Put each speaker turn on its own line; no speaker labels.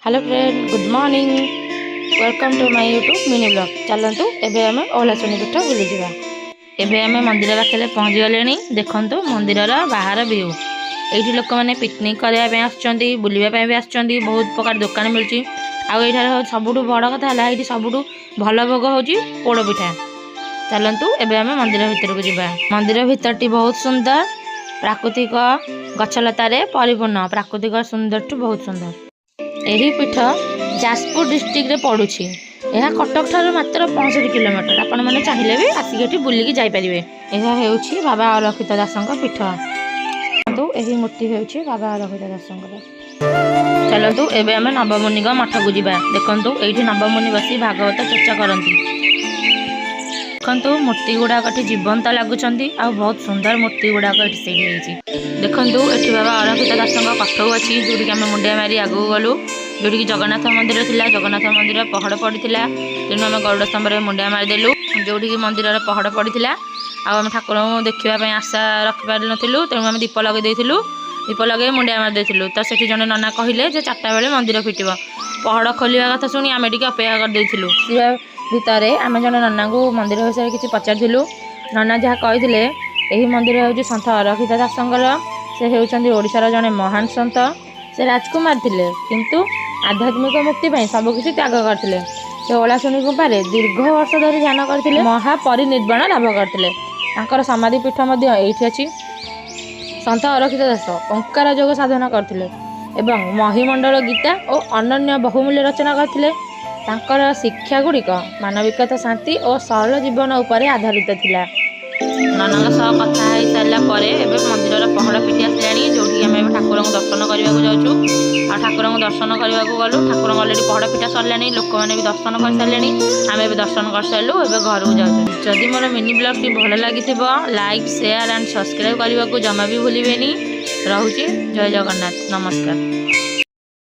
Hello friend, good morning, welcome to my YouTube mini vlog. ଚାଲନ୍ତୁ, ଏବେ ଆମେ ଓଳାଶୁଣୀ ପୀଠ ବୁଲିଯିବା। ଏବେ ଆମେ ମନ୍ଦିର ପାଖରେ ପହଞ୍ଚିଗଲେଣି। ଦେଖନ୍ତୁ ମନ୍ଦିରର ବାହାର ଭିଉ। ଏଇଠି ଲୋକମାନେ ପିକନିକ୍ କରିବା ପାଇଁ ଆସୁଛନ୍ତି, ବୁଲିବା ପାଇଁ ବି ଆସୁଛନ୍ତି। ବହୁତ ପ୍ରକାର ଦୋକାନ ମିଳୁଛି। ଆଉ ଏଇଠାରେ ସବୁଠୁ ବଡ଼ କଥା ହେଲା, ଏଇଠି ସବୁଠୁ ଭଲ ଭୋଗ ହେଉଛି ପୋଡ଼ ପିଠା। ଚାଲନ୍ତୁ, ଏବେ ଆମେ ମନ୍ଦିର ଭିତରକୁ ଯିବା। ମନ୍ଦିର ଭିତରଟି ବହୁତ ସୁନ୍ଦର, ପ୍ରାକୃତିକ ଗଛଲତାରେ ପରିପୂର୍ଣ୍ଣ। ପ୍ରାକୃତିକ ସୁନ୍ଦରଠୁ ବହୁତ ସୁନ୍ଦର। ଏହି ପୀଠ ଯାଜପୁର ଡିଷ୍ଟ୍ରିକ୍ଟରେ ପଡ଼ୁଛି। ଏହା କଟକ ଠାରୁ ମାତ୍ର 65 କିଲୋମିଟର। ଆପଣମାନେ ଚାହିଁଲେ ବି ଆସିକି ଏଠି ବୁଲିକି ଯାଇପାରିବେ। ଏହା ହେଉଛି ବାବା ଅରକ୍ଷିତ ଦାସଙ୍କ ପୀଠ। ଏହି ମୂର୍ତ୍ତି ହେଉଛି ବାବା ଅରକ୍ଷିତ ଦାସଙ୍କର। ଚାଲନ୍ତୁ, ଏବେ ଆମେ ନବମୁନିଙ୍କ ମଠକୁ ଯିବା। ଦେଖନ୍ତୁ, ଏଇଠି ନବମୁନି ବସି ଭାଗବତ ଚର୍ଚ୍ଚା କରନ୍ତି। ଦେଖନ୍ତୁ, ମୂର୍ତ୍ତି ଗୁଡ଼ାକ ଏଠି ଜୀବନ୍ତ ଲାଗୁଛନ୍ତି ଆଉ ବହୁତ ସୁନ୍ଦର ମୂର୍ତ୍ତି ଗୁଡ଼ାକ ଏଠି ସେଇଠି ହେଇଛି। ଦେଖନ୍ତୁ, ଏଠି ବାବା ଅରକ୍ଷିତ ଦାସଙ୍କ କଠଉ ଅଛି, ଯୋଉଠିକି ଆମେ ମୁଣ୍ଡିଆ ମାରି ଆଗକୁ ଗଲୁ, ଯୋଉଠିକି ଜଗନ୍ନାଥ ମନ୍ଦିର ଥିଲା। ଜଗନ୍ନାଥ ମନ୍ଦିର ପହଡ଼ ପଡ଼ିଥିଲା, ତେଣୁ ଆମେ ଗରୁଡ଼ ସ୍ତମ୍ଭରେ ମୁଣ୍ଡିଆ ମାରିଦେଲୁ, ଯୋଉଠିକି ମନ୍ଦିରର ପହଡ଼ ପଡ଼ିଥିଲା। ଆଉ ଆମେ ଠାକୁରଙ୍କୁ ଦେଖିବା ପାଇଁ ଆଶା ରଖିପାରିନଥିଲୁ, ତେଣୁ ଆମେ ଦୀପ ଲଗେଇ ଦେଇଥିଲୁ। ଦୀପ ଲଗେଇ ମୁଣ୍ଡିଆ ମାରି ଦେଇଥିଲୁ। ତ ସେଠି ଜଣେ ନନା କହିଲେ ଯେ 4ଟା ବେଳେ ମନ୍ଦିର ଫିଟିବ। ପହଡ଼ ଖୋଲିବା କଥା ଶୁଣି ଆମେ ଟିକେ ଅପେକ୍ଷା କରିଦେଇଥିଲୁ। ଯିବା ଭିତରେ ଆମେ ଜଣେ ନନାଙ୍କୁ ମନ୍ଦିର ବିଷୟରେ କିଛି ପଚାରିଥିଲୁ। ନନା ଯାହା କହିଥିଲେ, ଏହି ମନ୍ଦିର ହେଉଛି ସନ୍ଥ ଅରକ୍ଷିତ ଦାସଙ୍କର। ସେ ହେଉଛନ୍ତି ଓଡ଼ିଶାର ଜଣେ ମହାନ ସନ୍ଥ। ସେ ରାଜକୁମାର ଥିଲେ, କିନ୍ତୁ ଆଧ୍ୟାତ୍ମିକ ମୁକ୍ତି ପାଇଁ ସବୁକିଛି ତ୍ୟାଗ କରିଥିଲେ। ସେ ଓଳାଶୁଣୀ ଗୁମ୍ଫାରେ ଦୀର୍ଘ ବର୍ଷ ଧରି ଧ୍ୟାନ କରିଥିଲେ, ମହାପରିନିର୍ବାଣ ଲାଭ କରିଥିଲେ। ତାଙ୍କର ସମାଧି ପୀଠ ମଧ୍ୟ ଏଇଠି ଅଛି। ସନ୍ଥ ଅରକ୍ଷିତ ଦାସ ଓଙ୍କାର ଯୋଗ ସାଧନା କରିଥିଲେ ଏବଂ ମହିମଣ୍ଡଳ ଗୀତା ଓ ଅନ୍ୟାନ୍ୟ ବହୁମୂଲ୍ୟ ରଚନା କରିଥିଲେ। ତାଙ୍କର ଶିକ୍ଷା ଗୁଡ଼ିକ ମାନବିକତା, ଶାନ୍ତି ଓ ସରଳ ଜୀବନ ଉପରେ ଆଧାରିତ ଥିଲା। ନନାଙ୍କ ସହ କଥା ହେଇସାରିଲା ପରେ ଏବେ ମନ୍ଦିରର ପହଡ଼ ଫିଟି ଆସିଲାଣି, ଯୋଉଠିକି ଆମେ ଏବେ ଠାକୁରଙ୍କୁ ଦର୍ଶନ କରିବାକୁ ଯାଉଛୁ। ଆଉ ଠାକୁରଙ୍କୁ ଦର୍ଶନ କରିବାକୁ ଗଲୁ। ଠାକୁରଙ୍କ ଅଲରେଡ଼ି ପହଡ଼ ଫିଟା ସରିଲାଣି, ଲୋକମାନେ ବି ଦର୍ଶନ କରିସାରିଲେଣି। ଆମେ ଏବେ ଦର୍ଶନ କରିସାରିଲୁ, ଏବେ ଘରକୁ ଯାଉଛୁ। ଯଦି ମୋର ମିନି ବ୍ଲଗ୍ଟି ଭଲ ଲାଗିଥିବ, ଲାଇକ୍, ସେୟାର ଆଣ୍ଡ ସବସ୍କ୍ରାଇବ୍ କରିବାକୁ ଜମା ବି ଭୁଲିବେନି। ରହୁଛି, ଜୟ ଜଗନ୍ନାଥ, ନମସ୍କାର।